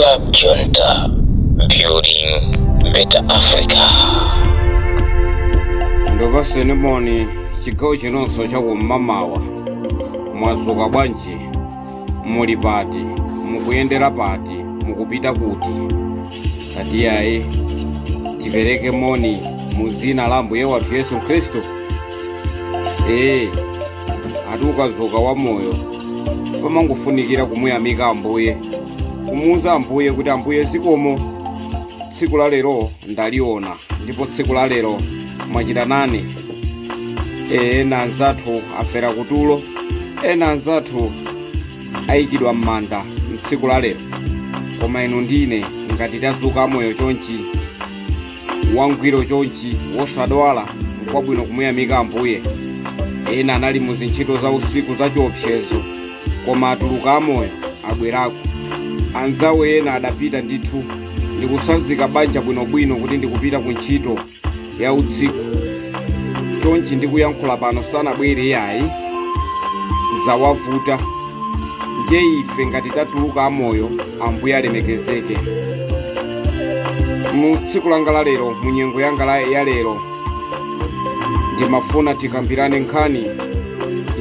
Club Junta, building better Africa. Ndipaseni moni chigawo chinonso chakum'mamawa. Mwazuka bwanji? Muli pati? Mukuyendera pati? Mukupita kuti? Tatiyayi tipereke moni mu dzina la Ambuye wathu Yesu Khristu. Ee, ati ukazuka wa moyo pamangofunikira kumuyamika Ambuye, kumuuza Ambuye kuti Ambuye zikomo, tsiku la lero ndaliona ndipo tsiku la lero mwachita nane. Ee, ena anzathu afera kutulo, ena anzathu ayikidwa m'manda mtsiku la lero, koma inu ndine ngati tadzuka amoyo chonchi, wangwiro chonchi, wosadwala, nkwabwino kumuyamika Ambuye. Ena anali mu zintchito za usiku za chiopsezo, koma atuluka amoyo, abwerako. Anzawo ena adapita ndithu ndikusazika banja bwinobwino kuti ndikupita ku ntchito ya usiku chonchi, ndikuyankhula pano sanabwere yayi, zawavuta. Ndiye ife ngati tatuluka amoyo, Ambuye alemekezeke. Mu tsiku langa la lero, mu nyengo yanga ya lero, ndimafuna tikambirane nkhani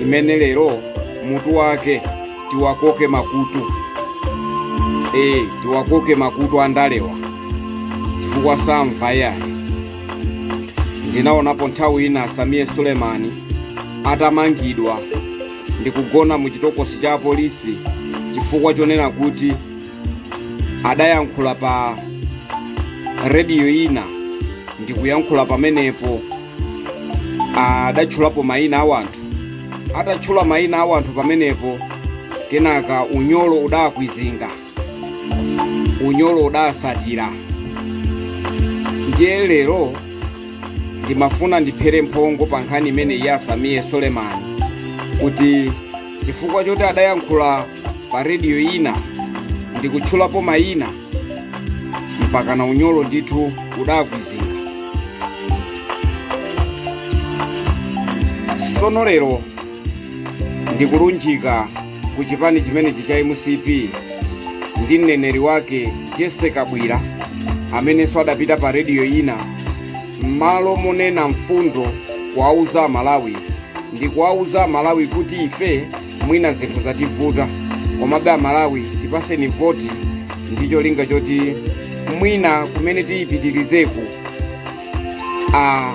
imene lero mutu wake tiwakoke makutu. Ee, tiwakoke makutu andalewa chifukwa samva yayi. Ndinaonapo nthawi ina Sameer Suleman atamangidwa ndikugona mu chitokosi cha apolisi chifukwa chonena kuti adayankhula pa rediyo ina, ndikuyankhula pamenepo adatchulapo mayina a wanthu. Atatchula mayina a wanthu pamenepo, kenaka unyolo udakwizinga, unyolo udasatira. Ndiye lero ndimafuna ndiphere mphongo pa nkhani imene ya Sameer Suleman, kuti chifukwa choti adayankhula pa rediyo ina ndikutchulapo mayina, mpakana unyolo ndithu udakwizinga. Sono lero ndikulunjika ku chipani chimenechi cha MCP ndi mneneri wake Jessie Kabwila, amenenso adapita pa rediyo ina, m'malo monena mfundo kuwauza Amalawi, ndi kuwauza Amalawi kuti ife mwina zinthu zativuta, komabe Amalawi tipaseni voti ndi cholinga choti mwina kumene tiyipitirizeku a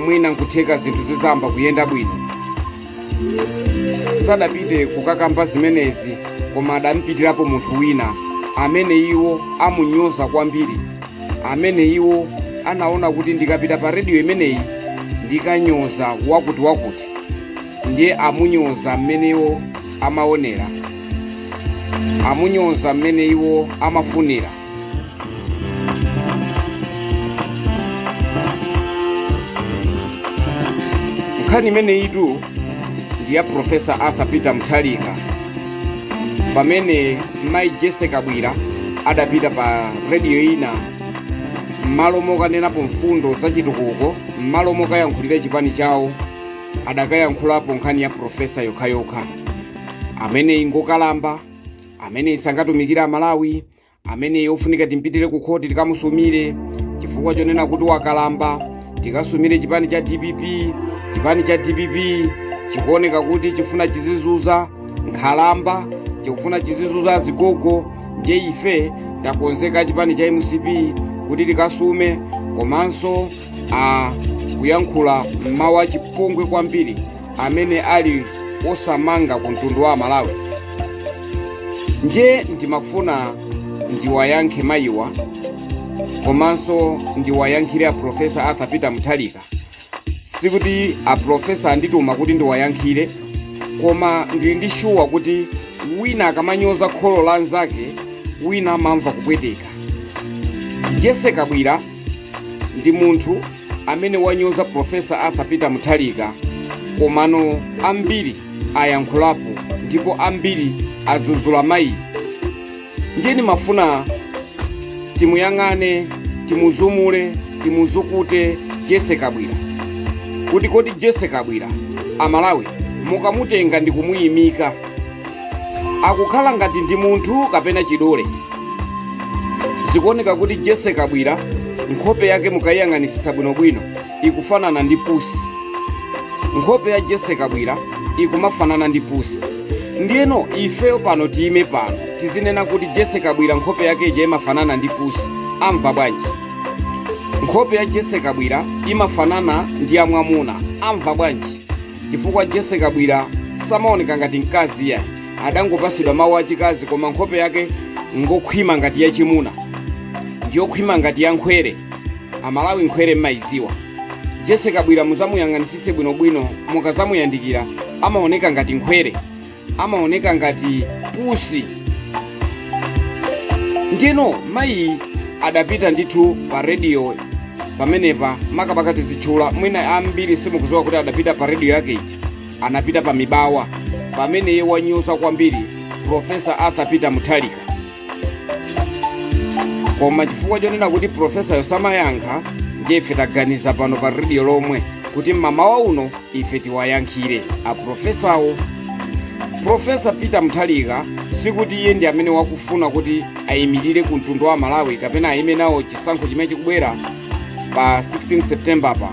mwina nkutheka zinthu zizamba kuyenda bwino. Sadapite kukakamba zimenezi, koma adampitirapo munthu wina amene iwo amunyoza kwambiri, amene iwo anaona kuti ndikapita pa rediyo imeneyi ndikanyoza wakuti wakuti. Ndiye amunyoza mmene iwo amaonera, amunyoza mmene iwo amafunira. Nkhani imeneyitu ndi ya Professor Arthur Peter Mutharika, pamene mayi Jessie Kabwila adapita pa rediyo ina, m'malo mokanenapo mfundo za chitukuko, m'malo mokayankhulira chipani chawo, adakayankhulapo nkhani ya professor yokhayokha, amene ingokalamba, amene sangatumikira Amalawi, amene ofunika timpitire ku khoti tikamusumire chifukwa chonena kuti wakalamba, tikasumire chipani cha DPP. Chipani cha DPP chikuoneka kuti chifuna chizizuza nkhalamba, chikufuna chizizuza azigogo. Ndiye ife takonzeka chipani cha MCP kuti tikasume, komanso a kuyankhula mawu achipongwe kwambiri amene ali osamanga ku mtundu wa Amalawi. Ndiye ndimafuna ndiwayankhe mayiwa, komanso ndiwayankhire a Professor Arthur Peter Mutharika. Sikuti a professor andituma kuti ndiwayankhire, koma ndili ndi sure kuti wina akamanyoza kholo la nzake, wina amamva kupweteka. Jessie Kabwila ndi munthu amene wanyoza Professor Arthur Peter Mutharika, komano ambiri ayankhulapo ndipo ambiri adzudzula mayi. Ndiye ndimafuna timuyang'ane, timuzumule, timuzukute Jessie Kabwila kuti kodi Jessie Kabwila, Amalawi mukamutenga ndi kumuyimika, akukhala ngati ndi munthu kapena chidole? Zikuoneka kuti Jessie Kabwila nkhope yake mukayiyang'anisisa bwinobwino ikufanana ndi pusi. Nkhope ya Jessie Kabwila ikumafanana ndi pusi. Ndiyeno ifeyo pano tiyime pano tizinena kuti Jessie Kabwila nkhope yake ija imafanana ndi pusi, amva bwanji? Nkhope ya Jessie Kabwila imafanana ndi ya mwamuna, amva bwanji? Chifukwa Jessie Kabwila samaoneka ngati mkazi ya, adangopasidwa mawu achikazi, koma nkhope yake ngokhwima ngati yachimuna, ndiyokhwima ngati ya nkhwere. Amalawi, nkhwere mmayiziwa. Jessie Kabwila muzamuyang'anisise bwinobwino, mukazamuyandikira amaoneka ngati nkhwere, amaoneka ngati pusi. Ndino mayi adapita ndithu pa rediyo pamenepa, makamaka tizitchula, mwina ambiri simukuziwa kuti adapita pa rediyo yake ija. Anapita pa Mibawa pamene iye wanyoza kwambiri Professor Arthur Peter Mutharika, koma chifukwa chonena kuti profesayo samayankha, ndiye ife taganiza pano pa rediyo lomwe kuti mmamawa uno ife tiwayankhire aprofesawo. Professor Peter Mutharika sikuti iye ndi amene wakufuna kuti ayimirire ku mtundu wa Malawi kapena ayime nawo chisankho chimene chikubwera pa 16 September pa,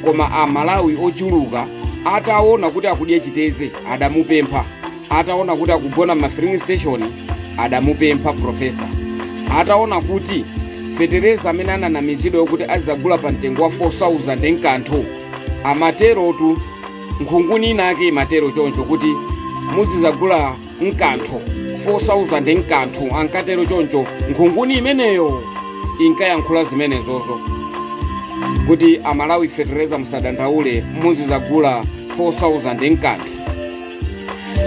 koma Amalawi ochuluka ataona kuti akudya chiteze adamupempha, ataona kuti akugona ma filling station adamupempha professor, ataona kuti fetereza amene ananamizidwa kuti azagula pa mtengo wa 4000 nkanthu, amaterotu nkhunguni inake imatero choncho kuti muzizagula nkanthu 4000 nkanthu, ankatero choncho nkhunguni imeneyo inkayankhula zimenezozo kuti Amalawi, fetereza musadandaule, muzizagula 4000 nkanthu.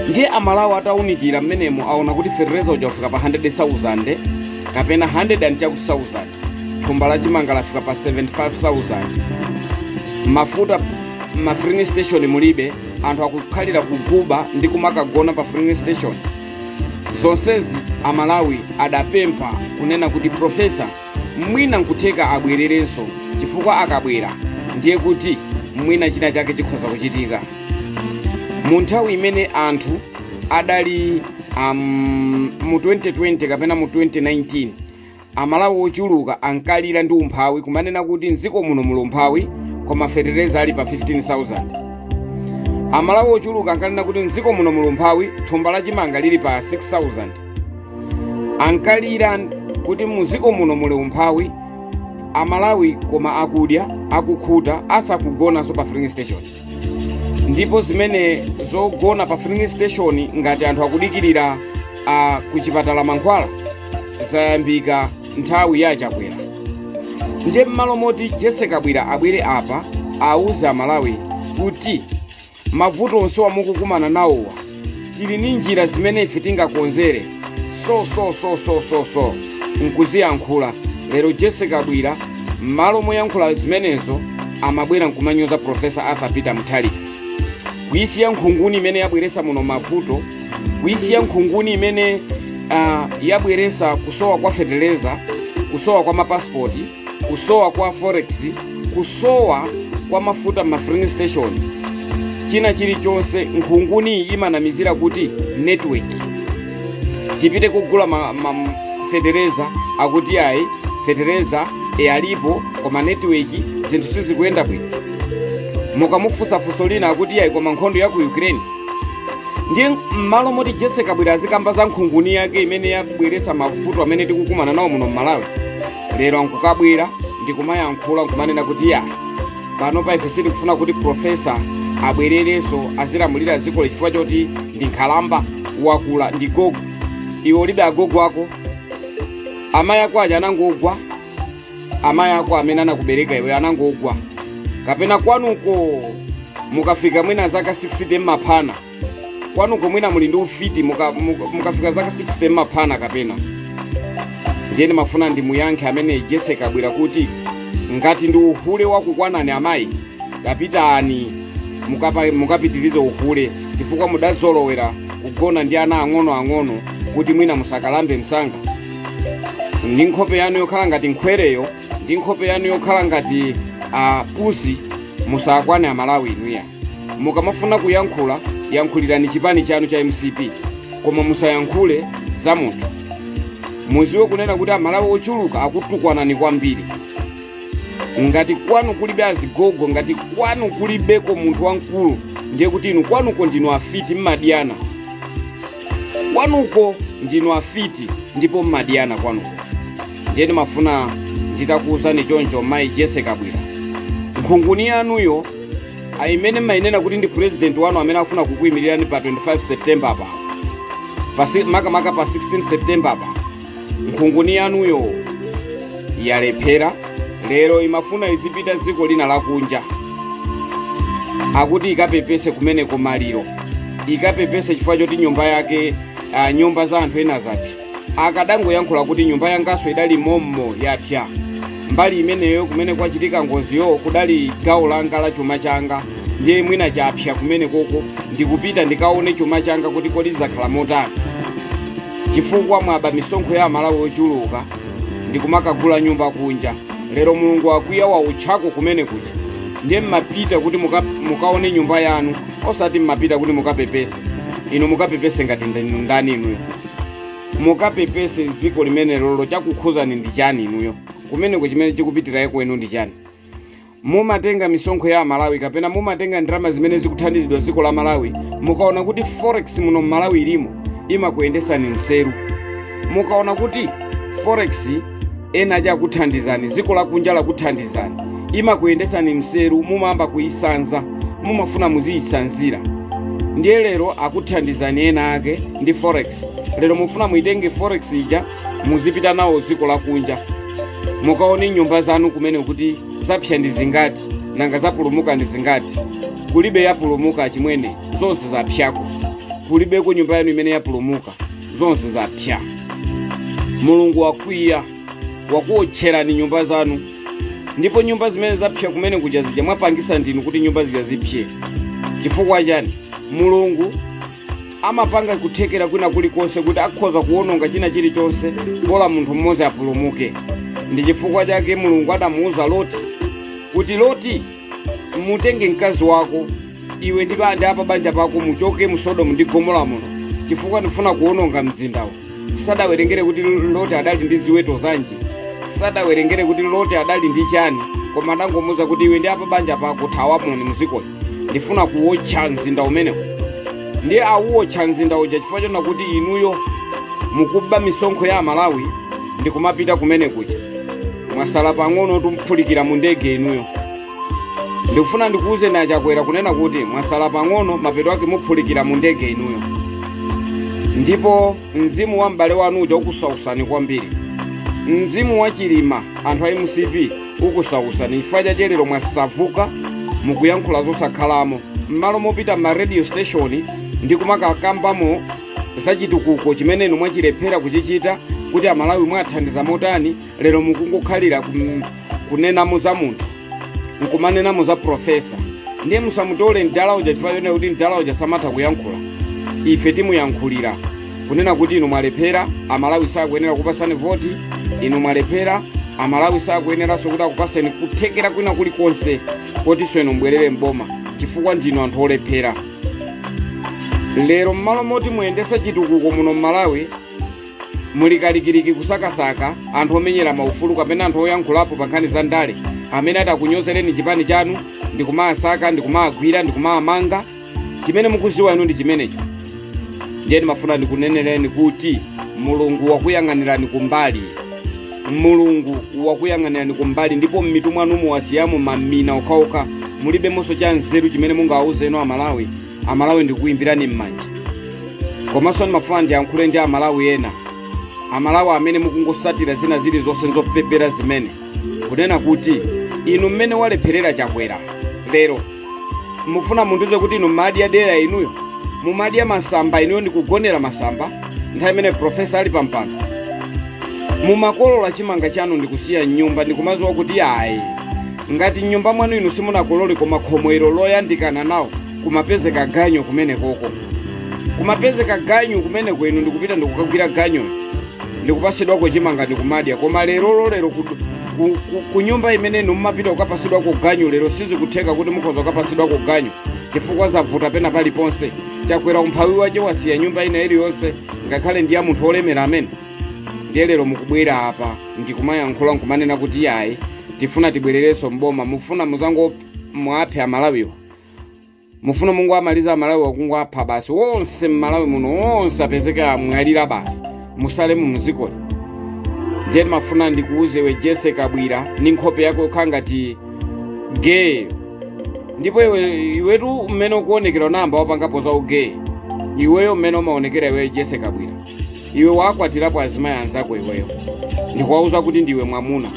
Ndiye Amalawi atawunikira mmenemo aona kuti fetereza uja wafika pa 100,000 kapena 100 and chakuti 1000, thumba la chimanga lafika pa 75,000, mafuta ma filling station mulibe, anthu akukhalira kuguba ndi kumakagona pa filling station. Zonsezi Amalawi adapempha kunena kuti professor mwina nkutheka abwererenso, chifukwa akabwera ndiye kuti mwina china chake chikhoza kuchitika. Mu nthawi imene anthu adali mu 2020 kapena mu 2019, Amalawi ochuluka ankalira ndi umphawi, kumanena kuti mdziko muno muli umphawi koma fetereza ali pa 15,000. Amalawi ochuluka ankanena kuti mdziko muno muli umphawi, thumba la chimanga lili pa 6,000. Ankalira kuti muziko muno muli umphawi Amalawi, koma akudya, akukhuta, asakugonanso pa filling station. Ndipo zimene zogona pa filling station ngati anthu akudikirira kuchipatala mankhwala zayambika nthawi ya Chakwera. Ndiye m'malo moti Jessie Kabwila abwere apa auze Amalawi kuti mavuto onse wamukukumana nawowa tili ni njira zimene ife tingakonzere, so so so so so so nkuziyankhula, lero Jessie Kabwila m'malo moyankhula zimenezo amabwera nkumanyoza Professor Arthur Peter Mutharika, kuyisiya nkhunguni imene yabweresa muno mavuto, kuyisiya nkhunguni imene yabweresa kusowa kwa feteleza, kusowa kwa mapasipoti, kusowa kwa forex, kusowa kwa mafuta ma filling station, china chilichonse. Nkhunguni imanamizira kuti network. Tipite kugula ma fetereza, akuti ayi, fetereza alipo koma network, zinthu sizikuyenda bwino. Mukamufunsa funso lina akuti ayi, koma nkhondo ya ku Ukraine. Ndiye m'malo moti Jessie Kabwila azikamba za nkhunguni yake imene yabweresa mavuto amene tikukumana nawo muno m'Malawi, lero ankukabwera ndikumayankhula nkumanena kuti ya, pano pa ife sitikufuna kuti professor abwererenso azilamulira dziko chifukwa choti ndi nkhalamba, wakula, ndi gogo. Iwe ulibe agogo ako? Amayi ako aja anangogwa? Amayi ako amene anakubereka iwe anangogwa? Kapena kwanuko mukafika mwina zaka 60 mmaphana? Kwanuko mwina muli ndi ufiti, mukafika zaka 60 mmaphana kapena? Ndiye ndimafuna ndimuyankhe amene Jessie Kabwila kuti ngati ndi uhule wakukwanani amayi, tapitani mukapitirize uhule, chifukwa mudazolowera kugona ndi ana ang'onoang'ono kuti mwina musakalambe msanga. Ndi nkhope yanu yokhala ngati nkhwereyo, ndi nkhope yanu yokhala ngati pusi, musakwane Amalawi inuya. Mukamafuna kuyankhula, yankhulirani chipani chanu cha MCP, koma musayankhule za munthu. Muziwe kunena kuti Amalawi ochuluka akutukwanani kwambiri. Ngati kwanu kulibe azigogo, ngati kwanu kulibeko munthu wamkulu, ndiye kuti inu kwanuko ndinu afiti, mmadiyana kwanuko, ndinu afiti ndipo mmadiyana kwanuko. Ndiye ndimafuna nditakuwuzani choncho, mayi Jessie Kabwila, nkhunguni yanuyo imene mmayinena kuti ndi president wanu amene afuna kukuyimirirani pa 25 September pa makamaka pa 16 September pa, nkhunguni yanuyo yalephera. Lero imafuna izipita dziko lina lakunja, akuti ikapepese kumeneko maliro, ikapepese chifukwa choti nyumba yake, nyumba za anthu ena zapsa. Akadangoyankhula kuti nyumba yangaso idali mommo yapsa, mbali imeneyo kumene kwachitika ngoziyo kudali gawo langa la chuma changa, ndiye mwina chapsa kumene koko, ndikupita ndikaone chuma changa kuti kodi zakhala motani, chifukwa mwaba misonkho ya Amalawi ochuluka ndikumakagula nyumba kunja. Lero Mulungu akwiya, wautchako kumene kuja. Ndiye mmapita kuti mukaone nyumba yanu, osati mmapita kuti mukapepese. Inu mukapepese ngati ndinu ndani? Inuyo mukapepese dziko limene lolo chakukhuzani ndi chani? Inuyo kumeneko chimene chikupitirako inu ndi chani? Mumatenga misonkho ya Amalawi kapena mumatenga ndalama zimene zikuthandizidwa dziko la Malawi. Mukaona kuti forex muno mmalawi ilimo, imakuyendesani mseru. Mukaona kuti forex ena achakuthandizani, dziko lakunja lakuthandizani, imakuyendesani mseru, mumayamba kuyisanza, mumafuna muziyisanzira. Ndiye lero akuthandizani ena ake ndi forex, lero mufuna muitenge forex ija muzipita nawo dziko lakunja, mukaone nyumba zanu kumene kuti zapsa ndi zingati, nanga zapulumuka ndi zingati. Kulibe yapulumuka, chimwene, zonse zapyako. Kulibeko nyumba yanu imene yapulumuka, zonse zapya. Mulungu wakwiya, wakuotcherani nyumba zanu. Ndipo nyumba zimene zapsa kumene kuja zija mwapangisa ndinu kuti nyumba zija zipse. Chifukwa chani? Mulungu amapanga kuthekera kwina kulikonse kuti akhoza kuwononga china chilichonse bola munthu mmodzi apulumuke. Ndi chifukwa chake Mulungu adamuwuza Loti kuti, "Loti, mutenge mkazi wako iwe ndi apa banja pako, muchoke mu Sodomu ndi Gomora muno, chifukwa ndifuna kuwononga mzindawo." Sadawerengere kuti Loti adali ndi ziweto zanji, sadawerengere kuti Loti adali ndi chani, koma adangomuwuza kuti, "Iwe ndi apa banja pako thawamoni muzikoli, ndifuna kuwotcha mzinda umenewo." Ndiye awuwotcha mzinda uja chifukwa chona kuti inuyo mukuba misonkho ya Amalawi ndikumapita kumene kuja. Mwasala pang'ono tumphulikira mu ndege inuyo. Ndikufuna ndikuwuzeni Achakwera kunena kuti mwasala pang'ono, mapeto ake muphulikira mu ndege inuyo. Ndipo mzimu wa m'bale wanu uja ukusausani kwambiri, mzimu wa Chilima, anthu a MCP ukusausani. Chifukwa chachelero mwasavuka, mukuyankhula zosakhalamo m'malo mopita ma radio station ndi kumakakambamo zachitukuko chimene inu mwachilephera kuchichita, kuti Amalawi mwathandiza motani. Lero mukungokhalira kunenamo za munthu, nkumanenamo za professor. Ndiye musamutole mdala uja chifukwa chonena kuti mdala uja samatha kuyankhula. Ife timuyankhulira kunena kuti inu mwalephera, Amalawi sakuyenera kupasani voti. Inu mwalephera, Amalawi sakuyeneranso kuti akupaseni kuthekera kwina kulikonse kotinso inu mbwerere mboma, chifukwa ndinu anthu olephera. Lero m'malo moti muyendese chitukuko muno mmalawi, muli kalikiliki kusakasaka anthu omenyera maufulu kapena anthu oyankhulapo pa nkhani za ndale amene atakunyozereni chipani chanu, ndikumasaka, ndikumagwira, ndikumamanga. Chimene mukuziwa inu ndi chimenecho. Ndiye ndimafuna ndikunenereni kuti Mulungu wakuyang'anirani kumbali, Mulungu wakuyang'anirani kumbali. Ndipo m'mitu mwanu muwasiyamo mamina okhaokha, mulibemonso cha nzeru chimene mungawauze inu Amalawi. Amalawi ndikuyimbirani m'manja. Komanso ndimafuna ndiyankhule ndi Amalawi ena, Amalawi amene mukungosatira zina zilizonse zopepera zimene, kunena kuti inu mmene walepherera Chakwera lero, mufuna mundiuze kuti inu mmadya dera, inuyo mumadya masamba, inuyo ndikugonera masamba nthawi imene professor ali pampando? Mumakolola chimanga chanu ndikusiya mnyumba, ndikumaziwa kuti ayi, ngati mnyumba mwanu inu simunakolole, koma khomo ilo loyandikana nawo kumapezeka ganyo, kumene koko kumapezeka ganyu kumeneko, inu ndikupita ndikukagwira ganyoyo ndikupasidwako chimanga ndikumadya. Koma lerolo, lero ku nyumba imene inu mumapita kukapasidwako ganyu, lero sizikutheka kuti mukhoza kukapasidwako ganyu, chifukwa zavuta pena paliponse. Chakwera umphawi wache wasiya nyumba ina iliyonse, ngakhale ndi ya munthu olemera amene. Ndiye lero mukubwera apa ndikumayankhula nkumanena kuti yayi, tifuna tibwererenso mboma. Mufuna muzango mwaphe Amalawiwa? Mufuna mungu amaliza Amalawiwa kungwapha basi wonse mmalawi muno wonse apezeke amwalira basi, musale mu mzikoli? Ndiye ndimafuna ndikuuze Jesse Kabwira ni nkhope yako yokhala ngati geyo. Ndipo iwe, iwetu mmene ukuonekera unayamba wapangapo za ugay iweyo? Mmene umaonekera iweyo Jesse Kabwira, iwe wakwatirapo azimayi anzako iweyo ndikuwauza kuti ndiwe mwamuna?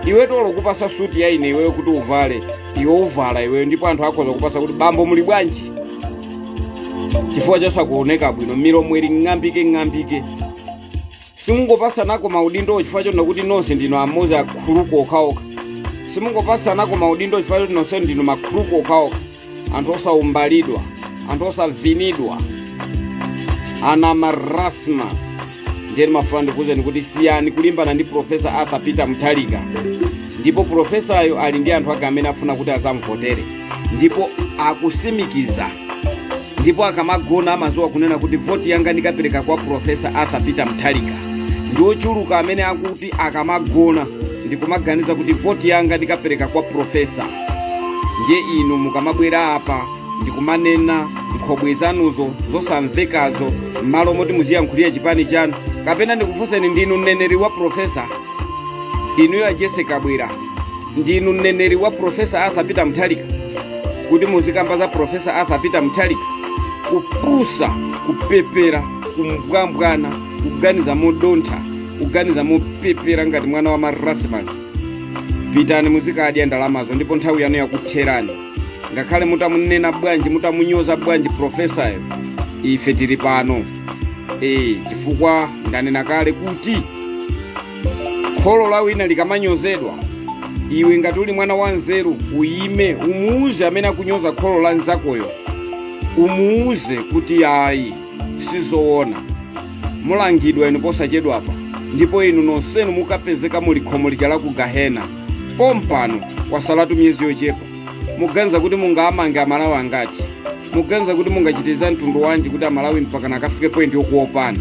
Iwe tolo kupasa suti ya ine iweyo kuti uvale, iwe uvala iweyo, ndipo anthu akhoza kupasa kuti bambo muli bwanji, chifukwa chosakuoneka bwino, milomo ili ng'ambike ng'ambike. Simungopasanako maudindo chifukwa chonena kuti nonse ndinu amozi, akhuluku okhaokha. Simungopasanako maudindo chifukwa choti nonse ndinu makhuluku okhaokha, anthu osaumbalidwa, anthu osavinidwa, ana marasmus. Ndiye ndimafuna ndikuwuzeni kuti siyani kulimbana ndi Professor Arthur Peter Mutharika. Ndipo profesayo ali ndi anthu ake amene afuna kuti azamvotere, ndipo akusimikiza, ndipo akamagona amaziwa kunena kuti voti yanga ndikapereka kwa Professor Arthur Peter Mutharika. Ndi ochuluka amene akuti akamagona ndikumaganiza kuti voti yanga ndikapereka kwa professor. Ndiye inu mukamabwera apa ndikumanena nkhobwe zanuzo zosamvekazo, m'malo moti muziyankhulira chipani chanu, kapena ndikufunseni, ndinu mneneri wa professor? Inuyo a Jesse Kabwira, ndinu mneneri wa Professor Arthur Peter Mutharika kuti muzikamba za Professor Arthur Peter Mutharika? Kupusa, kupepera, kumbwambwana, kuganiza modontha, kuganiza mopepera ngati mwana wa marasmus. Pitani muzikadya ndalamazo, ndipo nthawi yanu yakutherani. Ngakhale mutamunena bwanji, mutamunyoza bwanji profesayo, ife tili pano chifukwa ndanena kale kuti kholo la wina likamanyozedwa, iwe ngati uli mwana wa nzeru uyime umuuze amene akunyoza kholo la nzakoyo, umuuze kuti ayi, sizoona, mulangidwa inu posachedwapa, ndipo inu nonsenu mukapezeka muli khomo lija la ku gahena pompano. Kwasalatu miyezi yochepa. Muganiza kuti mungaamange Amalawi angati? Muganiza kuti mungachitiza mtundu wanji kuti Amalawi mpakana akafike point yokuopani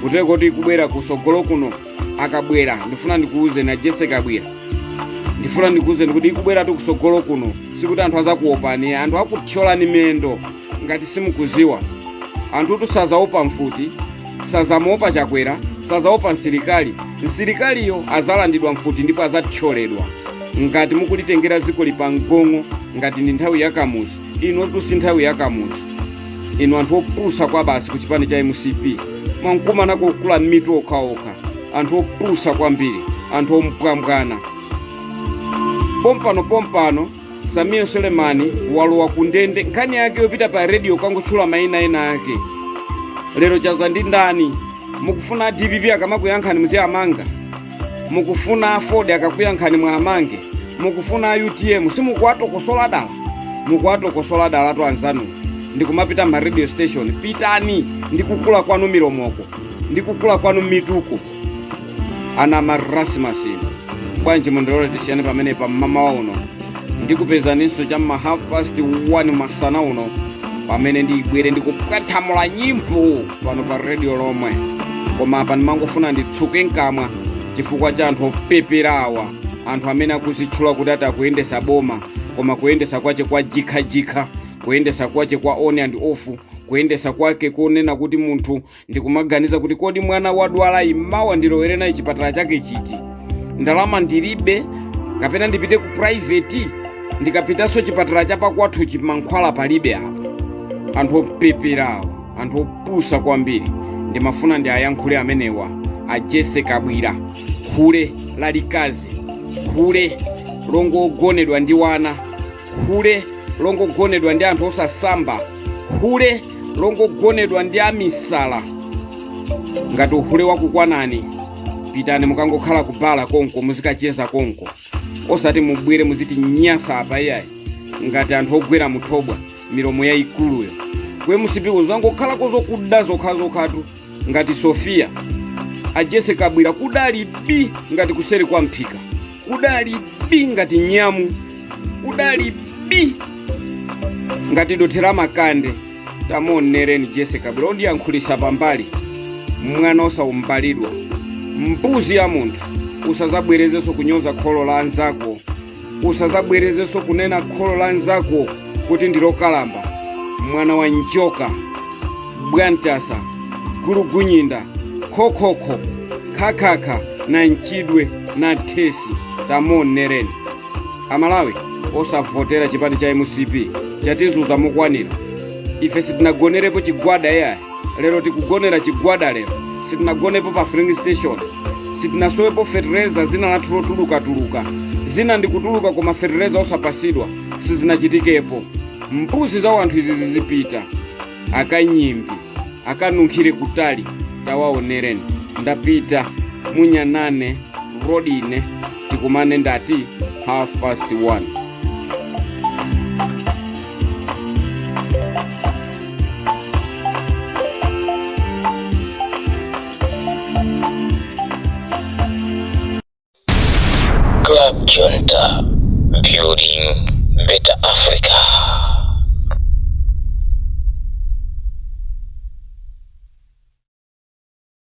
kuteko kuti kubwera kusogolo kuno akabwera? Ndifuna ndikuuze na Jesse Kabwira, ndifuna ndikuuzeni kuti ikubweratu kusogolo kuno sikuti anthu azakuopani, anthu akuthyolani miyendo. Ngati simukuziwa, anthutu sazaopa mfuti, sazamuopa Chakwera, sazaopa msilikali. Msilikaliyo azalandidwa mfuti ndipo azathyoledwa. Ngati mukulitengera dziko lipa mgong'o ngati ndi nthawi yakamuzi, inotu si nthawi yakamuzi. Inu anthu opusa kwa basi ku chipani cha MCP, mwankumana kukula mitu okhaokha, anthu opusa kwambiri, anthu ompwambwana. Pompano pompano Sameer Suleman walowa ku ndende, nkhani yake yopita pa radio kangotchula mayina ena ake. Lero chaza ndi ndani? Mukufuna DPP akamakuyankhani muziyamanga? Mukufuna Ford akakuyankhani mwamange? Mukufuna UTM? Simukuwatokosola dala, mukuwatokosola dalatu anzanu ndikumapita ma radio station. Pitani ndikukula kwanu milomoko, ndikukula kwanu mituko, ana marasmasino. Bwanji mundilole tisiyane pamene pa mmamawa uno. Ndikupezaninso cha ma 1:30 masana uno pamene ndibwere ndikupwathamula nyimbo pano pa radio lomwe. Koma apa ndimangofuna nditsuke mkamwa chifukwa cha anthu opeperawa, anthu amene akuzitchula kuti ati akuyendesa boma, koma kuyendesa kwache kwa jikhajikha, kuyendesa kwache kwa on and off, kuyendesa kwake konena kuti munthu ndikumaganiza kuti kodi mwana wadwala immawa ndilowere naye chipatala chake chiti? Ndalama ndilibe, kapena ndipite ku private? Ndikapitanso chipatala chapakwathu mankhwala palibe apa. Anthu opeperawa, anthu opusa kwambiri, ndimafuna ndi ayankhule amenewa. A Jesse Kabwira, khule lalikazi, khule longogonedwa ndi wana, khule longogonedwa ndi anthu osasamba, khule longogonedwa ndi amisala. Ngati uhule wakukwanani, pitani mukangokhala kubala konko, muzikacheza konko, osati mubwere muziti nyasa apa iyayi ngati anthu ogwera muthobwa, milomo yayikuluyo. Kwe musipiko zangokhalako zokuda zokhazokhatu ngati Sofia. A Jesse Kabwira kudali bi ngati kuseri kwa mphika, kudali bi ngati nyamu, kudali bi ngati dothe la makande. Tamuonereni Jesse Kabwira ondiyankhulisa pambali, mwana osaumbalidwa. Mbuzi ya munthu, usazabwerezenso kunyoza kholo la anzako, usazabwerezenso kunena kholo la anzako kuti ndi lokalamba. Mwana wa njoka, bwantasa, gulugunyinda, khokhokho, khakhakha na mchidwe na thesi. Tamuonereni Amalawi, osavotera chipani cha MCP, chatizuza mokwanira. Ife sitinagonerepo chigwada yayi, lero tikugonera chigwada. Lero sitinagonepo pa filling station, sitinasowepo fertilizer. Zina lathu lotulukatuluka, zina ndikutuluka koma fertilizer osapasidwa, sizinachitikepo. Mbuzi za wanthu izi zizipita, akanyimbi akanunkhire kutali. Tawaonereni. Ndapita, munyanane rodine, tikumane ndati 1:30. Club Junta, building better Africa.